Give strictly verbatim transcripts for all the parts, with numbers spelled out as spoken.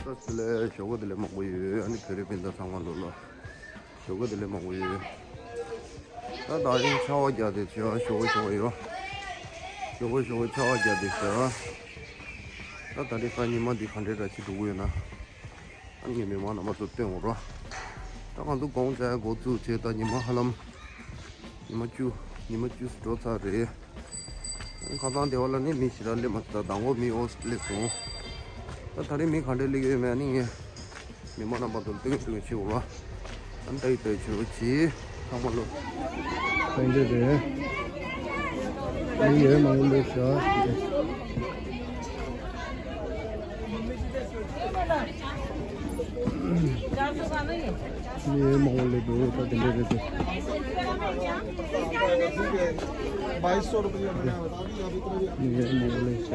ས་སི་ལེ་ཞོགས་པ་དེ་ལས་མང་པོ་ཡོད། ཨ་ནི་བོད་རིགས་སྤུན་ཟླ་ཚང་མ་ལོ་ལོ་ཞོགས་པ་དེ་ལས་མང་པོ་ཡོད། ད་ད་རིང་ཆར་པ་རྒྱག་དེ་བྱས་ཞོགས་པ་ཞོགས་པ་ཡོད། ཞོགས་པ་ཞོགས་པ་ཆར་པ་རྒྱག་དེ་བྱས། ད་ད་རིང་གཟའ་ཉི་མ་འདི་ག་འདྲས་འདྲ་ཅིག་འགྲོ་གི་ཡོད་ན། ཨ་ནི་ངས་མི་མང་རྣམ་པ་ཚོ་སྟོན་འོང་རོགས། ད་ང་ཚོ་དགོང་ཟས་འགོ་བཙུགས་བྱས་ད་ཉི་མ་ཧ་ལམ། ཉི་མ་བཅུ། ཉི་མ་བཅུ་འགྲོ་ཚར་རེད། ཁ་སང་དེ་བ་ལ་ནི་མི་ཞེ་དྲག་སླེབས་མ་སོང་། ད་མདང་དགོང་མི་ཨོ་སླེབས་སོང་། ད་ད་རེས་མི་ག་འདྲས་སླེབས་ཡོད་མེད་ནི་ངས་མི་མང་རྣམ་པ་ཚོར་སྟོན་སྟོན་བྱེད་འོང་རོགས། ཨ་ནི་ལྟ་ཡི་ལྟ་ཡི་བྱེད་རོགས་གྱིས། ཚང་མ་ལོ། ད་འདི་རེད། མི་ཡོད་མང་པོ་སླེབས་ཤག་མི་ཡོད་མང་པོ་སླེབས་འདུག་ད་དེ་འདྲ་རེད་འདུག་མི་ཡོད་མང་པོ་སླེབས་ཤག་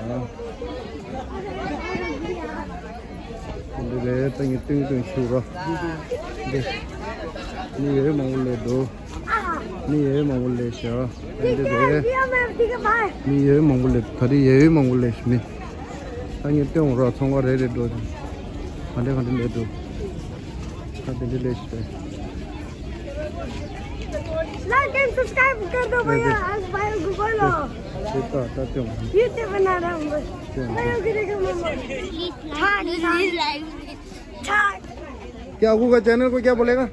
དེ་འདྲ་རེད། ད་ངས་སྟོན་སྟོན་ཞུ་རོགས། འདི། མི་ཡོད་མང་པོ་སླེབས་འདུག་མི་ཡོད་མང་པོ་སླེབས་ཤག་དེ་འདྲ་རེད། མི་ཡོད་མང་པོ་སླེབས། ད་རེས་ཡོད་མང་པོ་སླེབས་ཤག་མི། ད་ངས་སྟོན་འོང་རོགས། ཚོང་ཁང་རེ་རེ་འགྲོ། ག་འདྲ་ག་འདྲ་སླེབས་འདུག་ད་དེ་འདྲ་སླེབས་ཤག Like and subscribe कर दो भैया, आज भाई को बोलो। ये तो आता क्यों? YouTube बना रहा हूँ बस। क्यों? भाइयों को देखो मम्मा। क्या आपको का चैनल को क्या बोलेगा?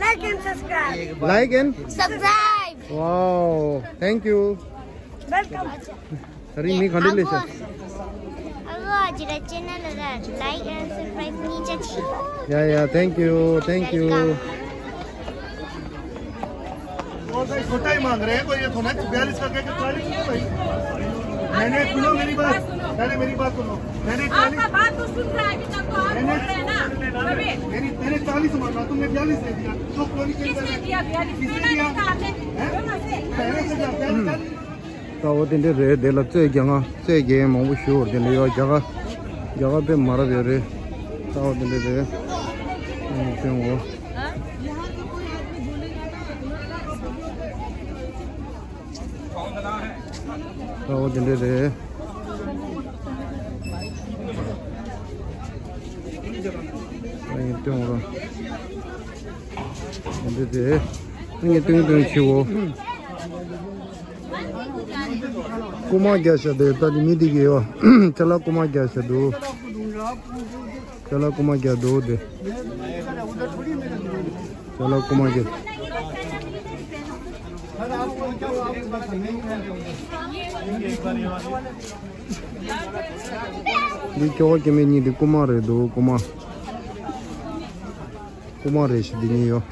Like and subscribe। Like and subscribe। Wow, thank you। Welcome। ད་རིང་མི་ག་འདྲ་སླེབས་ཤག་ཨ་ཁུ། ཨ་ཁུ་ཨ་ཅེ་ར་ཅེ་ནལ་ལ་ལའིག་ཨེན་སབ་སི་ཀྲའིབ་གཉིས་ཆ་བྱེད། Yeah, yeah, thank you, thank you. Welcome. वो भाई छोटा ही मांग रहे हैं, कोई ये थोड़ा बयालीस का कह के चालीस नहीं भाई। मैंने, सुनो मेरी बात, पहले मेरी बात सुनो। मैंने चालीस आपका बात तो सुन रहा है अभी तक, तो आप मैंने, बोल रहे हैं ना। अभी मेरी, मैंने चालीस मांगा, तुमने बयालीस दे दिया। तो क्यों नहीं किया? किसने दिया बयालीस? किसने दिया? हैं? पहले से क्या, पहले चालीस ད་འོ་དེ་འདྲ་རེད། དེ་ལ་རྩོད་རྒྱག་ང་རྩོད་རྒྱག་མང་པོ་ཞིག་ཡོད་རེད། དེ་འདྲ་ཡོད། རྒྱ་གར་རྒྱ་གར་དཔེ་མ་རབས་ཡོད་རེད། ད་འོ་དེ་འདྲ་རེད། ཨ་ནི་སྟོན་འོ། ད་འོ་དེ་འདྲ་རེད། ཨ་ནི་སྟོན་འོ། དེ་འདྲ་རེད། ཨ་ནི་སྟོན་སྟོན་བྱེད་འོ། རྐུ་མ་རྒྱག་བཞག་དེ་ད་དེ་མི་དེ་གི་ཡོ། ཅ་ལག་རྐུ་མ་རྒྱག་བཞག་འདུག་ཅ་ལག་རྐུ་མ་རྒྱག་འདུག་དེ། ཅ་ལག་རྐུ་མ་རྒྱག་འདི་ཁྱོ་ག་སྐྱེ་དམན་གཉིས་འདི་རྐུ་མ་རེད་འདུག་རྐུ་མ། རྐུ་མ་རེད་ཤག་འདི་གཉིས་ཡོ།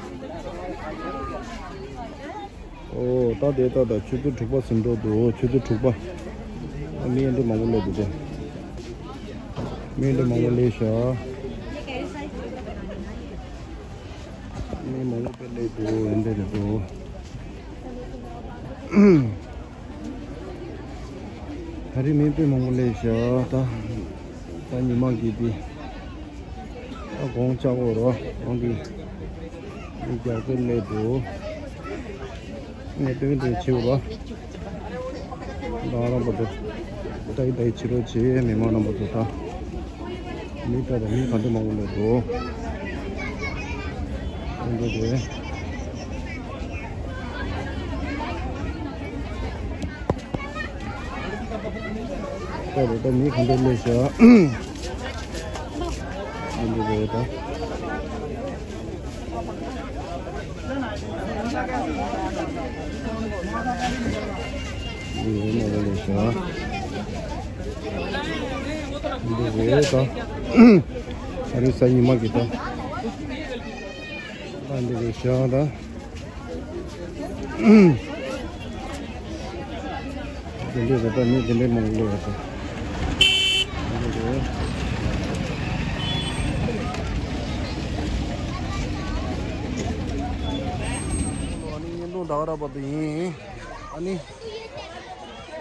ཨོ། ད་དེ་ད་ད་ཆུ་ཚོད་དྲུག་པ་ཟིན་འགྲོ་འདུག་ཆུ་ཚོད་དྲུག་པ། ཨ། མི་འདི་མང་པོ་སླེབས་འདུག་དེ། མི་འདི་མང་པོ་སླེབས་ཤག་མི་མང་པོ་དཔེ་སླེབས་འདུག་འདི་རེད་འདུག་ད་རེས་མི་དཔེ་མང་པོ་སླེབས་ཤག་ད་ད་ཉི་མ་གི་དེ། ཨ། དགོང་ལྕགས་པོ་རོ། དགོང་གི་མི་རྒྱག་པོ་སླེབས་འདུག་ངས་སྟོན་སྟོན་བྱེད་རོ། ད་རང་པོ་ཏོ་ལྟ་ཡི་ལྟ་ཡི་བྱེད་རོགས་བྱེད། མི་མང་རྣམ་པ་ཚོ། ད་མི་ལྟ་ད་མི་ག་འདྲ་མང་པོ་སླེབས་འདུག་འདི་འདྲ་རེད། ད་རེད། ད་མི་ག་འདྲ་སླེབས་ཤག་འདི་འདྲ་རེད་ད། འདི་ཡོད་མ་རེད་ལས་ཤག་འདི་རེད་ད། ཨ་རི་ས་ཉི་མ་གི་ད། ཨ་འདི་རེད་ཤག་ད། དེ་འདྲའི་རེད་པ། མི་དེ་འདྲའི་མང་པོ་ཡོད་པ། ཨ་ནི་བརྙན་ཐུང་ད་ག་རང་བར་དུ་ཡིན། ཨ་ནི།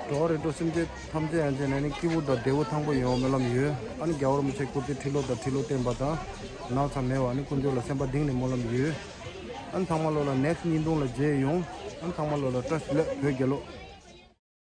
འགྲོ་བ་རིགས་དྲུག་སེམས་ཅན་ཐམས་ཅད་ཡན་ཆད་ནས་ནི་སྐྱིད་པོ་དང་བདེ་པོ་ཐང་པོ་ཡོང་བའི་སྨོན་ལམ་ཡོད། ཨ་ནི་རྒྱལ་བ་རིན་པོ་ཆེ་སྐུ་ཚེ་ཁྲི་ལོ་དང་ཁྲི་ལོ་བརྟན་པ་དང་། ན་ཚ་མེད་པ། ཨ་ནི་དཀོན་མཆོག་ལ་སེམས་པ་གཏིང་ནས་སྨོན་ལམ་ཡོད། ཨ་ནི་ཚང་མ་ལོ་ལ་ནེགསི་བརྙན་ཐུང་ལ་མཇལ་ཡོང་། ཨ་ནི་ཚང་མ་ལོ་ལ་བཀྲ་ཤིས་བདེ་ལེགས། བོད་རྒྱལ་ལོ།